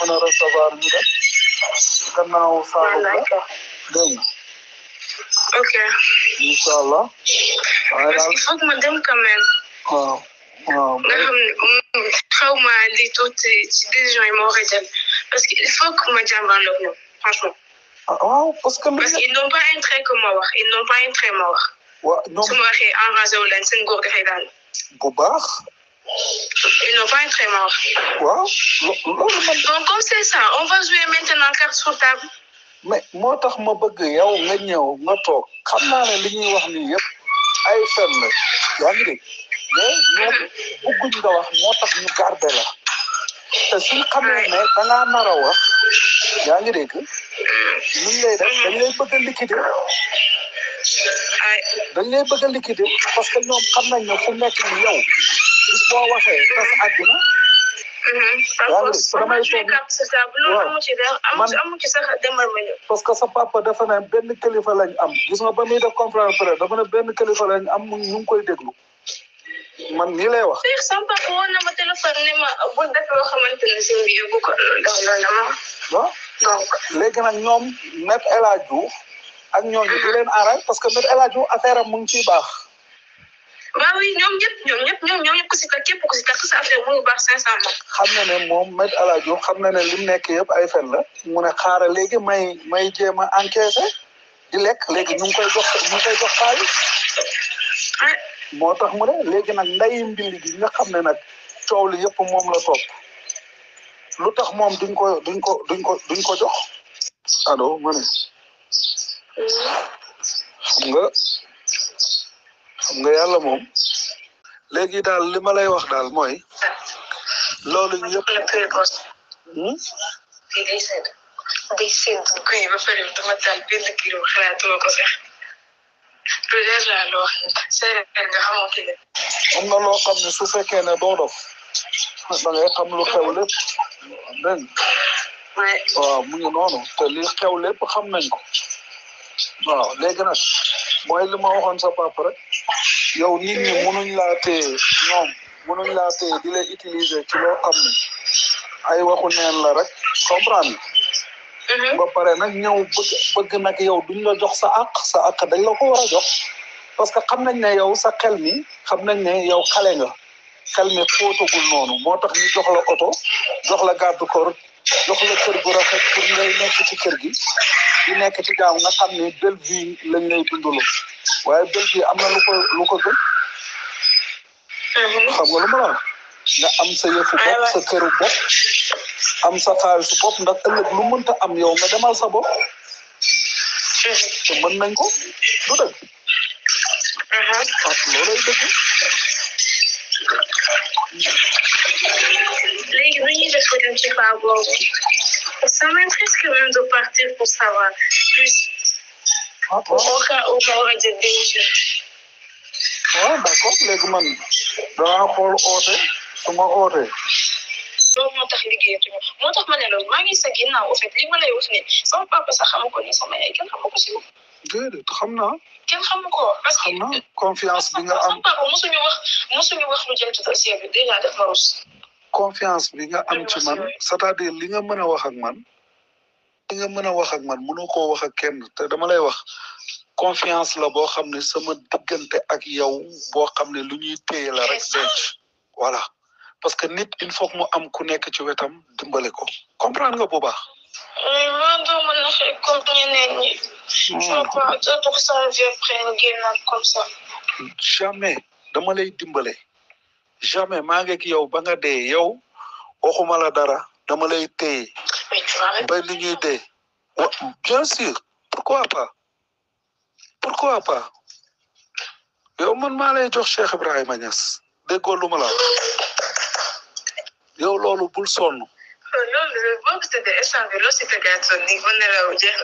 mën a recevoir ñu def gannaaw saabu la dégg nga. ok. incha allah. waaye parce qu'il faut que ma dem quand même. waaw waaw. nga xam ne xaw ma lii tuuti ci décision yi ma war a jël parce que il faut que ma jàmbaarloog ñoom franchement. waaw parce que. parce qu'ils n'ont pas intérêt que ma wax ils n'ont pas intérêt ma wax. waaw ñoom su ma waxee enragé wu leen seen góor dafay daal. bu baax. ils n'ont pas intérêt ma wax. waaw loolu man. donc comme c'est ça on va jouer maintenant carte sur table. mais moo tax ma bëgg yow nga ñëw nga toog xam naa ne li ñuy wax nii yëpp ay fen la yaa ngi dégg mais ñoom bëgguñ nga wax moo tax ñu garder la te suñ xamee ne da ngaa nar a wax yaa ngi dégg luñ lay def dañ lay bëgg a liquider dañ lay bëgg a liquider parce que ñoom xam nañ ne fu nekk ni yow bis boo waxee tas àddina. parce que sa papa dafa ne benn kilifa lañ am gis nga ba muy def conférence presse dafa ne benn kilifa lañ am ñu ngi koy déglu man nii lay wax. sama papa woon na ma téléphone ne ma bu def loo xamante ne si biir bu ko loolu la ma. waaw donc léegi nag ñoom Maître El Hadji Diouf ak ñooñu du leen arrêté parce que Maître El Hadji Diouf affaire am mu ngi ciy baax. waaw oui ñoom ñëpp ku si takk képp ku si takk sa affaire mu baax 500 moom. xam na ne moom Maître El Hadji Diouf xam na ne li mu nekk yëpp ay fen la mu ne xaaral léegi may jéem a encaissé di lekk léegi ñu ngi koy jox xaalis moo tax mu ne léegi nag nday mbili gi nga xam ne nag coow li yëpp moom la topp lu tax moom duñ ko jox allo ma ne xam nga yàlla moom léegi daal li ma lay wax daal mooy loolu yëpp. day sedd kuy ba pare dama taal benn kilo xalaatuma ko sax lu leer laa la wax séeréer nga xamante ne. am na loo xam ne su fekkee ne doo dof da ngay xam lu xew lépp dégg nga. waaw mu ngi noonu te li xew lépp xam nañ ko waaw léegi nag mooy li ma waxoon sa papa rek yow nit ñi mënuñ laa téye ñoom mënuñ laa téye di lay utiliser ci loo xam ne ay waxu neen la rek comprendre ba pare nag ñëw bëgg nag yow duñ la jox sa àq dañ la ko war a jox parce que xam nañ ne yow sa xel mi xam nañ ne yow xale nga xel mi xóotagul noonu moo tax ñu jox la oto jox la garde corps jox la kër gu rafet pour ngay nekk ci kër gi di nekk ci jaamu nga xam ne belle vie lañ lay dundaloo waaye belle vie am na lu ko gën xam nga lu ma la nga am sa yëfu bopp sa këru bopp am sa xaalis bopp ndax ëllëg lu mënta am yow nga demal sa bopp te mën nañ ko du dëgg loolay dëgg léegi nu ñuy def dem ci paa boobu ça m'intéresse quand même de partir pour savoir plus au cas où ma war a jël décision. waaw d'accord léegi man danaa xool oote su ma ootee. loolu moo tax liggéeyatuñu moo tax ma ne loolu maa ngi sa ginnaaw au fait li ma lay wax ni sama papa sax xamu ko ni sama yaay kenn xamu ko si moom. déedéet xam naa. kenn xamu ko parce que xam naa confiance bi nga am sama papa mosuñu wax lu jëm ci dossier bi déjà def ma rus. confiance bi nga am ci man c'est-à-dire li nga mën a wax ak man mënoo koo wax ak kenn te dama lay wax confiance la boo xam ne sama diggante ak yow boo xam ne lu ñuy téye la rek denc voilà parce que nit il faut que mu am ku nekk ci wetam dimbale ko comprendre nga bu baax. maa doo mën na xëy comme ñeneen ñi. pour sama vie après nga génnaat comme ça. jamais dama lay dimbale jamais maa ngi ak yow ba nga dee yow waxuma la dara dama lay téye ba li ñuy dee bien sûr pourquoi pas yow man maa lay jox Cheikh Ibrahima Niass déggoo lu ma la yow loolu bul sonn. loolu boo ko tëddee instant bi loo si tëggaatoon nii ba nelaw jeex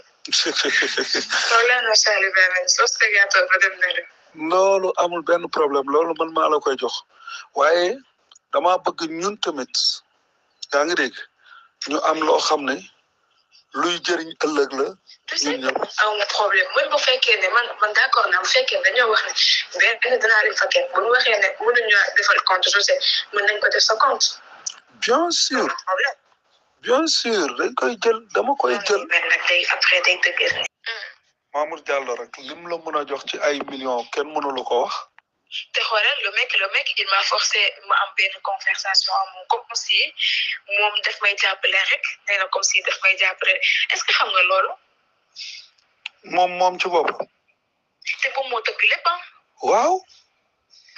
loolu amul benn problème loolu man maa la koy jox waaye dama bëgg ñun tamit yaa ngi dégg ñu am loo xam ne luy jëriñ ëllëg la. ñun ñëpp aw na problème même bu fekkee ne man d'accord naa bu fekkee dañoo wax ne benn dinaa leen fa kenn bu ñu waxee ne mënuñu defal compte je sais mën nañ ko def sa compte. bien sûr bien sûr dañ koy jël dama koy jël. après day dëgg. Mamour Diallo rek lim la mën a jox ci ay millions kenn mënulu ko wax. te xoolal le mec il m'a forcé ma am benn conversation moom comme si moom daf may jàppale rek nee na comme si daf may jàppale est-ce que xam nga loolu. moom ci bopp. te moom moo tëgg lépp ah. waaw.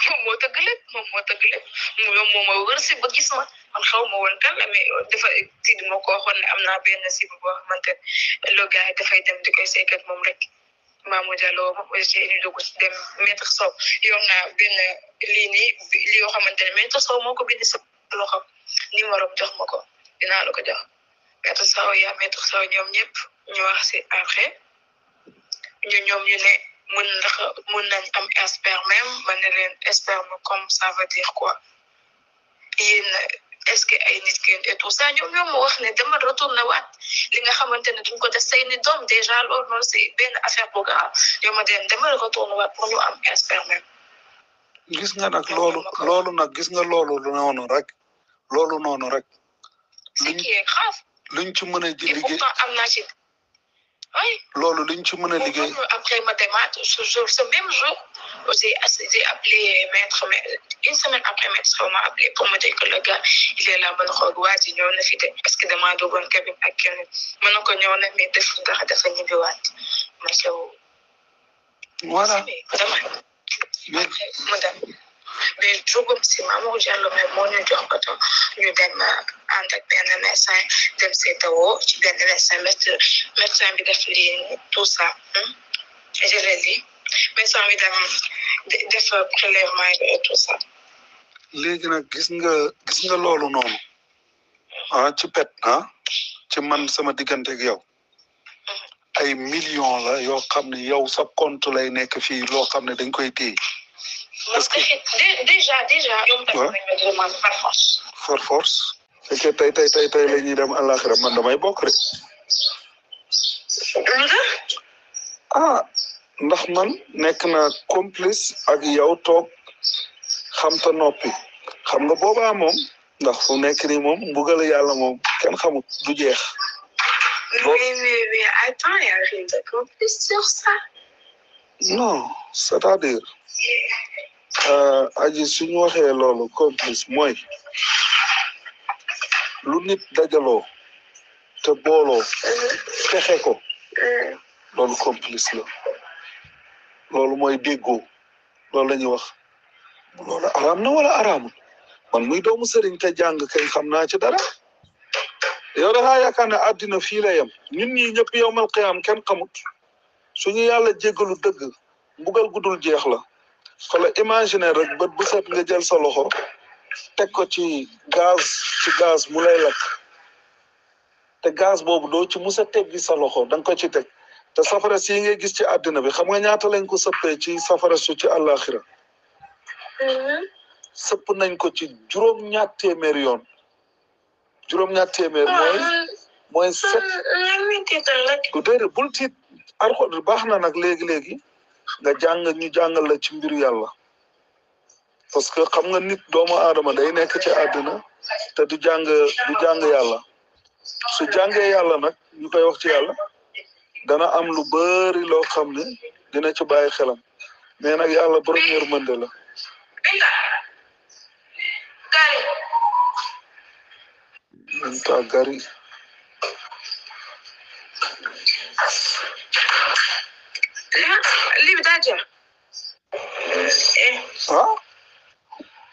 moom moo tëgg lépp moom moo wër si ba gis ma man xaw ma woon kan la mais dafa tiid moo ko waxoon ne am naa benn si boo xamante le gars dafay dem di koy seekat moom rek. Mamour Diallo moom aussi ñu dugg si dem maître Sow yor naa benn lii nii li yoo xamante ne maître Sow moo ko bind sa loxo numéro jox ma ko dinaa la ko jox maître Sow yaa maître Sow ñoom ñëpp ñu wax si après ñoom ñu ne mën nañ am sperme ma ne leen sperme comme ça veut dire quoi yéen est-ce que ay nit kenn et tout ça ñoom mu wax ne dama retourné waat li nga xamante ne duñ ko def say ni doom déjà loolu noonu c'est benn affaire bu grave ñoom ma dama retourné waat pour ñu am sperme. gis nga nag loolu nag gis nga loolu noonu rek. ce qui est grave. luñ ci mën a ji liggéey et pourtant am naa ci. oui. loolu luñ ci mën a liggéey. après mathématiques ce même jour j'ai appelé maître mais une semaine après maître m'a appelé pour me dire que le gars il est là ba xool waa ji ñëw na fi de parce que damaa duggoon cabine ak kenn mën na ko ñëw na mais def dara dafa ñibbiwaat ma sew. voilà mais jugum si Mamour Diallo mais moo ñu jox oto ñu dem ànd ak benn médecin dem seetawoo ci benn médecin bi def lii tout ça je l'ai dit médecin bi dem def prélèvement et tout ça. léegi nag gis nga loolu noonu ci pet ci man sama diggante ak yow ay millions la yoo xam ne yow sa compte lay nekk fii loo xam ne dañ koy téye. parce que déjà ñoom tamit nañu demande par force. fekkee tey la ñuy dem àllaaxira man damay bokk rek. ndax man nekk na complice ak yow toog xam ta noppi xam nga boobaa moom ndax fu nekk nii moom mbugal yàlla moom kenn xamut du jeex. mais attends, il y a rien de complice sur ça. Non, c'est-à-dire aji suñu waxee loolu complice mooy lu nit dajaloo te booloo fexe ko loolu complice la loolu mooy déggoo loolu la ñuy wax loolu araam na wala araamul man muy doomu sëriñ te jàng kay xam naa ci dara yow da ngaa yaakaar ne àddina fii la yem ñun ñii ñëpp yowmal qiyaam kenn xamut suñu yàlla jéggalu dëgg mbugal gudul jeex la xala imaginer rek bët bu set nga jël sa loxo teg ko ci gaz mu lay lakk te gaz boobu doo ci musa teggi sa loxo da nga ko ci teg te safara si ngay gis ci àddina bi xam nga ñaata lañ ko sëppee ci safara su ci àllaaxira sëpp nañ ko ci juróom-ñaar téeméer yoon juróom-ñaar téeméer mooy set ku déedéet bul tiit alxuraan baax na nag léegi nga ñu jàngal la ci mbiru yàlla parce que xam nga nit doomu aadama day nekk ci àddina te du jàng yàlla su jàngee yàlla nag ñu koy wax ci yàlla dana am lu bari loo xam ne dina ci bàyyi xelam mais nag yàlla borom yërmande la gari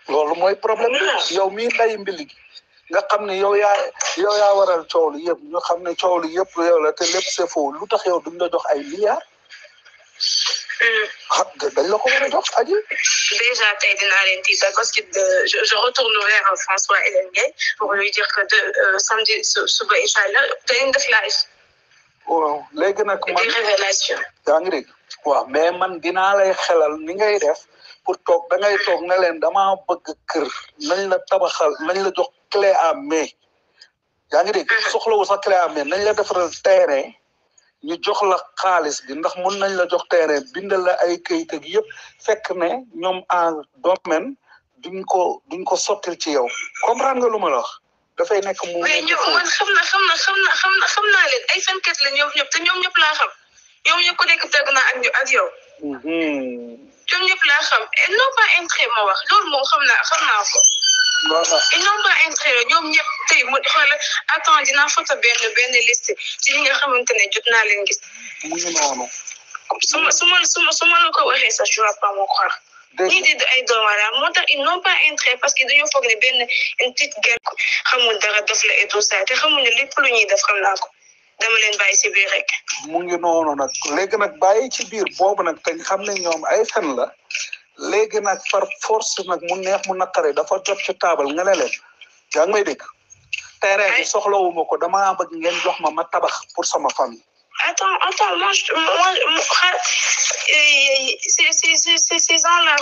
loolu mooy problème yow mii nday mbili nga xam ne yow yaa waral coow li yëpp ñu xam ne coow li yëpp yow la te lépp c'est faux lu tax yow duñ la jox ay milliards dañ la ko war a jox aji déjà tey dinaa leen tiital parce que je retourne vers François Hélène Gueye pour lui dire que samedi suba incha allah dañuy def live waaw léegi nag man des révélations yaa ngi dégg waaw mais man dinaa lay xelal ni ngay def pour toog da ngay toog ne leen damaa bëgg kër nañ la tabaxal nañ la jox clé à main yaa ngi dégg soxlawu sax clé à main nañ la defaral terrain ñu jox la xaalis bi ndax mun nañ la jox terrain bindal la ay kayit ak yëpp fekk ne ñoom en domaine duñ ko sottil ci yow comprendre nga lu ma la wax dafay nekk mu mais ñoom man xam naa leen ay fenkat la ñoom ñëpp te ñoom ñëpp laa xam ñoom ñëpp ku nekk teg naa ak yow. ñoom ñëpp laa xam ils n'ont pas intérêt ma wax loolu moom xam naa ko. ils n'ont pas intérêt ñoom ñëpp tey mu xoolal attends dinaa photo benn liste ci ñi nga xamante ne jot naa leen gis. mu ngi noonu. su ma la ko waxee sax je ne vais pas me croire. ñii di ay doomaram moo tax ils n'ont pas intérêt parce que dañoo foog ne benn une petite guerre xamul dara def la et tout ça te xamul ne lépp lu ñuy def xam naa ko dama leen bàyyi ci biir rek. mu ngi noonu nag léegi nag bàyyi ci biir boobu nag te xam ne ñoom ay fen la léegi nag par force nag mu neex mu naqare dafa jot ci taabal nga ne leen yaa ngi may dégg terrain bi soxlawuma ko damaa bëgg ngeen jox ma tabax pour sama famille. Attends, moi, ces gens-là,